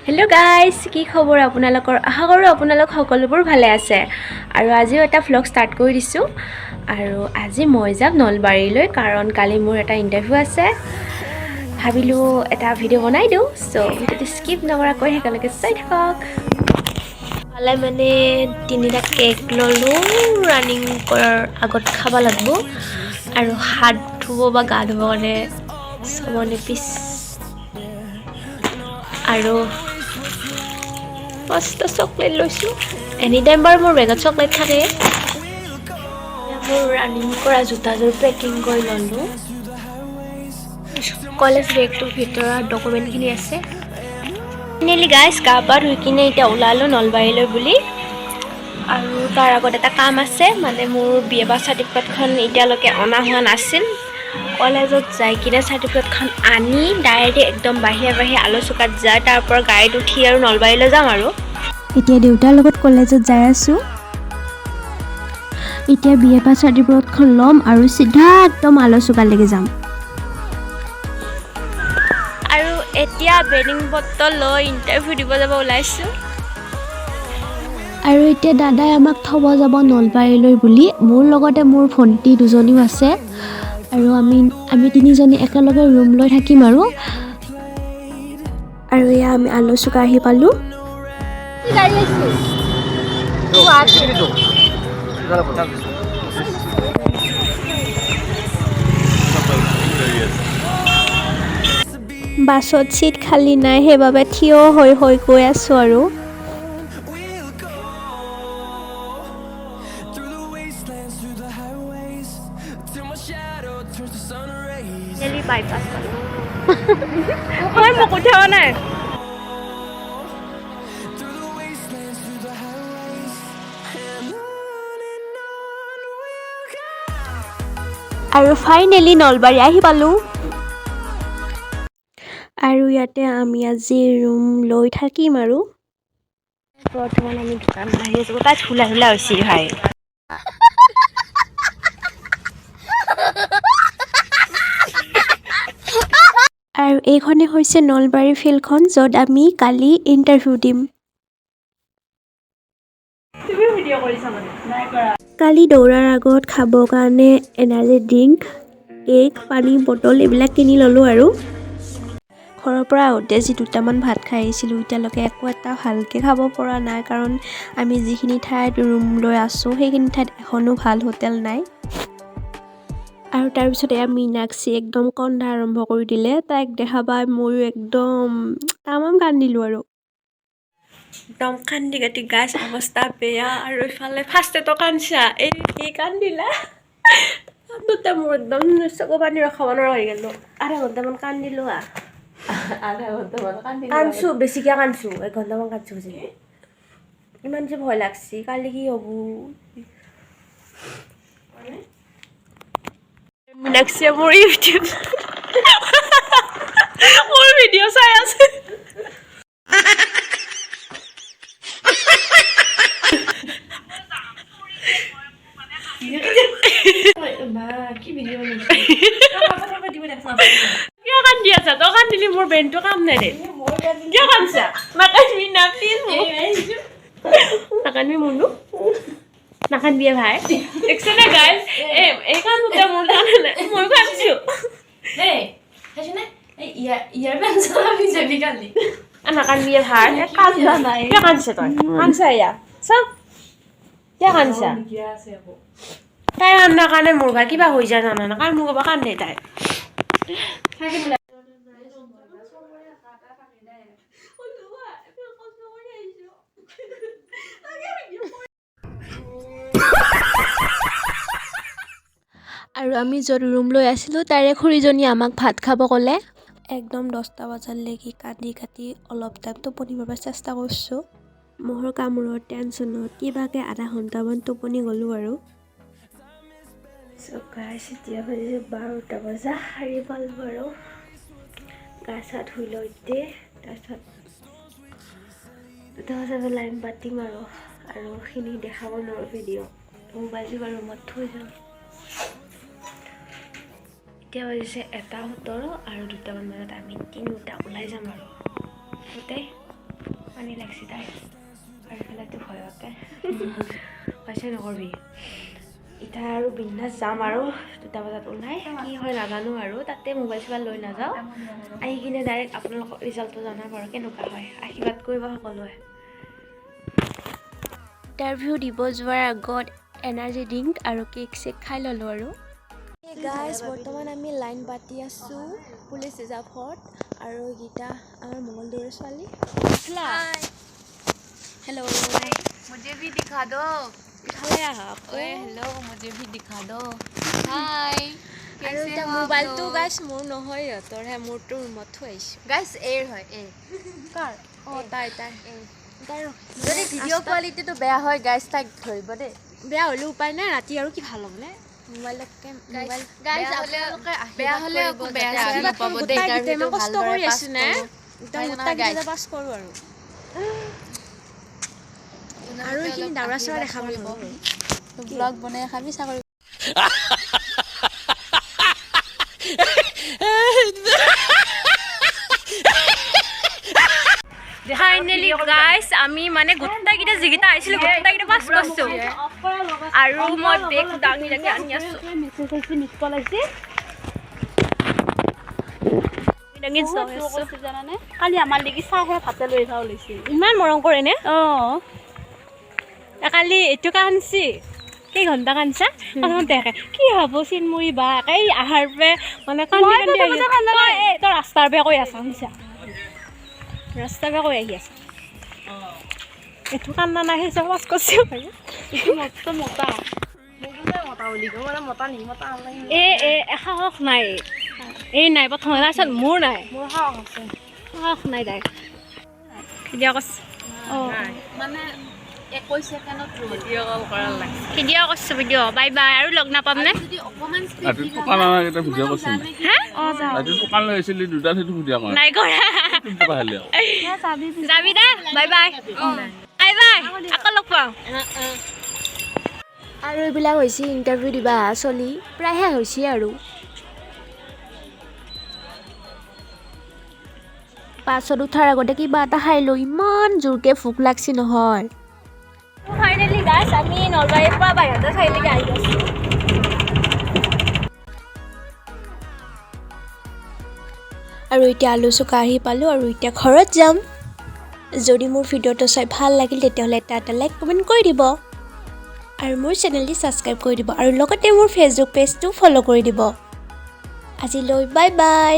Hello' guys, কি খবৰ আপোনালোকৰ? আশা কৰোঁ আপোনালোক সকলোবোৰ ভালে আছে। আৰু আজিও এটা ভ্লগ ষ্টাৰ্ট কৰি দিছোঁ। আৰু আজি মই যাম নলবাৰীলৈ, কাৰণ কালি মোৰ এটা ইণ্টাৰভিউ আছে। ভাবিলোঁ এটা ভিডিঅ' বনাই দিওঁ। চ' ভিডিঅ'টো স্কিপ নকৰাকৈ একেলগে চাই থাকক। পালে মানে তিনিটা কেক ল'লোঁ, ৰানিং কৰাৰ আগত খাব লাগিব। আৰু হাত ধুব বা গা ধুব কাৰণে চবনে পিচ আৰু পাঁচটা চকলেট লৈছোঁ। এনি টাইম বাৰু মোৰ বেগত চকলেট থাকে। মোৰ ৰানিং কৰা জোতাযোৰ পেকিং কৰি ল'লোঁ। কলেজ বেগটোৰ ভিতৰত ডকুমেণ্টখিনি আছে। ফাইনেলি গাইজ, গা পা ধুই কিনে এতিয়া ওলালোঁ নলবাৰীলৈ বুলি। আৰু তাৰ আগত এটা কাম আছে, মানে মোৰ বি এ পাছ চাৰ্টিফিকেটখন এতিয়ালৈকে অনা হোৱা নাছিল। কলেজত যাই কিনে চাৰ্টিফিকেটখন আনি ডাইৰেক্ট একদম বাহিৰে বাহিৰে আলোচুকাত যাই তাৰ পৰা গাড়ীত উঠি আৰু নলবাৰীলৈ যাম। আৰু এতিয়া দেউতাৰ লগত কলেজত যাই আছোঁ। এতিয়া বি এ পাছ চাৰ্টিফিকেটখন ল'ম আৰু চিধা একদম আলোচুকালৈকে যাম। আৰু এতিয়া বেডিং পত্ৰ লৈ ইণ্টাৰভিউ দিব যাব ওলাইছোঁ। আৰু এতিয়া দাদাই আমাক থ'ব যাব নলবাৰীলৈ বুলি। মোৰ লগতে মোৰ ভণ্টি দুজনীও আছে আৰু আমি আমি তিনিজনী একেলগে ৰুম লৈ থাকিম। আৰু আৰু এয়া আমি আলোচুকা আহি পালোঁ। গাড়ী আহিছোঁ। বাছত চিট খালী নাই, সেইবাবে থিয় হৈ হৈ গৈ আছোঁ। আৰু We'll go through the wastelands, through the highways, till my shadow turns to sun rays. Finally bypass পালোঁ। মই মোক উঠাব নাই। Through the wastelands, through the highways, and on we'll go. আৰু ফাইনেলি নলবাৰী আহি পালোঁ। আৰু ইয়াতে আমি আজি ৰুম লৈ থাকিম। আৰু বৰ্তমান আমি দোকান আহি আছোঁ। তাত ধূলা ধূলা হৈছে ভাই। আৰু এইখনে হৈছে নলবাৰী ফিল্ডখন, য'ত আমি কালি ইণ্টাৰভিউ দিম। তুমি ভিডিঅ' কৰিছা মানে? নাই কৰা। কালি দৌৰাৰ আগত খাবৰ কাৰণে এনাৰ্জি ড্ৰিংক, কেক, পানী বটল এইবিলাক কিনি ল'লোঁ। আৰু ঘৰৰ পৰা আহোঁতে যি দুটামান ভাত খাই আহিছিলোঁ, এতিয়ালৈকে একো এটা ভালকৈ খাব পৰা নাই, কাৰণ আমি যিখিনি ঠাইত ৰুম লৈ আছোঁ, সেইখিনি ঠাইত এখনো ভাল হোটেল নাই। আৰু তাৰপিছত এয়া মীনাক্ষী একদম কন্দা আৰম্ভ কৰি দিলে। তাইক দেখা পাই ময়ো একদম তামাম কান্দিলোঁ। আৰু একদম কান্দি কাটি গাছ অৱস্থা বেয়া। আৰু ইফালে ফাৰ্ষ্টতে কান্দছা, এই কি কান্দিলা। কান্দোতে মোৰ একদম চকু পানী ৰখাব নোৱাৰা হৈ গ'লো। আধা ঘণ্টামান কান্দিলোঁ। আধা ঘণ্টামান কান্দিলো? কান্দছো, বেছিকৈ কান্দছো, এক ঘণ্টামান কান্দছো বুজি। ইমান যে ভয় লাগছি, কালি কি হ'ব। মীনাক্ষীয়ে মোৰ ইউটিউব, মোৰ ভিডিঅ' চাই আছে। মা, কি ভিডিঅ' বনাইছে? কথা পাতিব। কিয় কান্দি আছা? তই কান্দিলি মোৰ ব্ৰেইনটো কাম নাই দে। কিয় কান্দছা? নাকান্দিবি না, প্লিজ। নাকান্দিবি মুনু, নাকান্দিবি ভাই। দেখছে না গাইজ, এই কান্দোতে মোৰ জানে নাই, ময়ো কান্দিছো। দেই চাইছো নে, এই ইয়াৰ ইয়াৰ পেন চলাবি যাবি কালি। নাকান্দিবি ভাই। কান্দা নাই। কিয় কান্দিছা? তই কান্দছা? এয়া চব কিয় কান্দছা? আছে আকৌ। তাই কান্দাৰ কাৰণে মোৰ ভাই কিবা হৈ যায়, জানা না? কাৰণ মোৰ কিবা কান্দে তাই। আৰু আমি য'ত ৰুম লৈ আছিলোঁ, তাৰে খুৰীজনীয়ে আমাক ভাত খাব ক'লে। একদম 10টা বজালৈকে কান্দি কাটি অলপ টাইম টোপনি মাৰিব চেষ্টা কৰিছোঁ। মহৰ কামোৰৰ টেনশ্যনত কিবাকৈ আধা ঘণ্টামান টোপনি গ'লোঁ। আৰু চ' গাইছ, এতিয়া বাজিছে 12টা বজা। সাৰি পালোঁ আৰু গা চা ধুই লৈ দে। তাৰপিছত 2টা বজাত লাইন পাতিম। আৰু আৰু সেইখিনি দেখাব নোৱাৰোঁ ভিডিঅ'। মোবাইলটো বাৰু ৰুমত থৈ যাম। এতিয়া বাজিছে 1:17 আৰু 2টামান বজাত আমি তিনিওটা ওলাই যাম। আৰু গোটেই পানী লাগছি তাই আৰু এইফালেতো ভয়তে ভয় নকৰবি। এতিয়া আৰু বিন্দাছ যাম আৰু 2টা বজাত ওলাই, কি হয় নাজানো আৰু। তাতে মোবাইল চোবাইল লৈ নাযাওঁ, আহি কিনে ডাইৰেক্ট আপোনালোকক ৰিজাল্টটো জনাম আৰু কেনেকুৱা হয়। আশীৰ্বাদ কৰিব সকলোৱে। ইণ্টাৰভিউ দিব যোৱাৰ আগত এনাৰ্জি ড্ৰিংক আৰু কেক চেক খাই ল'লোঁ আৰু। গাইজ, বৰ্তমান আমি লাইন পাতি আছোঁ পুলিচ ৰিজাৰ্ভত আৰু এইকেইটা আমাৰ মঙলদৈৰ ছোৱালী। হেল্ল'। मुझे भी दिखा दो। ইফালে আহক। ओए हेलो, मुझे भी दिखा दो। हाय। আৰু এতিয়া মোবাইলটো গাইজ মোৰ নহয়, ইহঁতৰহে। মোৰটো ৰুমত থৈ আহিছোঁ। গাইস, এৰ হয় এৰ। কাৰ? অঁ, তাই তাই তাই। যদি ভিডিঅ' কোৱালিটিটো বেয়া হয় গাইস, তাইক ধৰিব দেই। বেয়া হ'লেও উপায় নাই। ৰাতি আৰু কি ভাল হ'বনে মোবাইলতকে মোবাইল। গাইস, আপোনালোকে বেয়া হ'লে একো বেয়া চেয়া নাপাব দেই। গোটেইকেইটা ইমান কষ্ট কৰি আছোঁ নে, একদম হয় না, গোটেইকেইটা guys? পাছ কৰোঁ আৰু। আৰু এইখিনি দাউৰা চৌৰা দেখাব নোৱাৰোঁ। ব্লগ বনাই খাবি চাকৰি। ফাইনেলি গাইছ, আমি মানে গোটেইকেইটা যিকেইটা আহিছিলোঁ, গোটেইকেইটা পাছ কৰিছোঁ আৰু মই বেগ দাঙি দাঙি আনি আছোঁ, দাঙি যাই আছোঁ। কালি আমাৰ লাগি চাহে ভাতে লৈ যাওঁ লৈছিল। ইমান মৰম কৰেনে? অঁ। কালি এইটো কান্দছি, কেইঘণ্টা কান্দছা প্ৰথমতে। একে কি হ'ব চিন্ময়ী বা একে এই আহাৰ পে মানে কান্দি মই কান্দি প্ৰথমতে আহি। কান্দা নাই। তই এই তই ৰাস্তাৰ পৰা কৈ আছ, শুনছা, ৰাস্তাৰ পৰা কৈ আহি আছ। এইটো কান্দা নাই, সেই পাছ কৰছি। এইটো মস্ত মতা এ এ সাহস নাই, এই নাই প্ৰথমে, তাৰপিছত মোৰ নাই। মোৰ সাহস আছে। সাহস নাই তাই ভিডিঅ' কৰছে। অঁ। মানে 21 ছেকেণ্ডত ভিডিঅ' কৰছোঁ ভিডিঅ'। বাই বাই, আৰু লগ নাপাম নে? যদি অকণমান ৰাতি টোকান অনা কেইটা ভিডিঅ' কৰিছিল? হা? অঁ, যাওঁ। ৰাতি টোকান লৈ আহিছিলি দুটা, সেইটো ভিডিঅ' কৰা? নাই কৰা। টকা আহিলে আকৌ। যাবি দে, বাই বাই, বাই বাই, আকৌ লগ পাম। আৰু এইবিলাক হৈছে ইণ্টাৰভিউ দিবা অহা চলি, প্ৰায় শেষ হৈছে আৰু। বাছত উঠাৰ আগতে কিবা এটা খাই লৈ ইমান জোৰকৈ ভোক লাগছি নহয়। ফাইনেলি গাইছ, আমি নলবাৰীৰ পৰা বাহিৰতে চাৰিআলিকে আহি আছোঁ। আৰু এতিয়া আলু চুকা আহি পালোঁ আৰু এতিয়া ঘৰত যাম। যদি মোৰ ভিডিঅ'টো চাই ভাল লাগিল, তেতিয়াহ'লে এটা এটা লাইক, কমেণ্ট কৰি দিব আৰু মোৰ চেনেলটি ছাবস্ক্ৰাইব কৰি দিব আৰু লগতে মোৰ ফেচবুক পেজটো ফ'ল' কৰি দিব। আজিলৈ বাই বাই।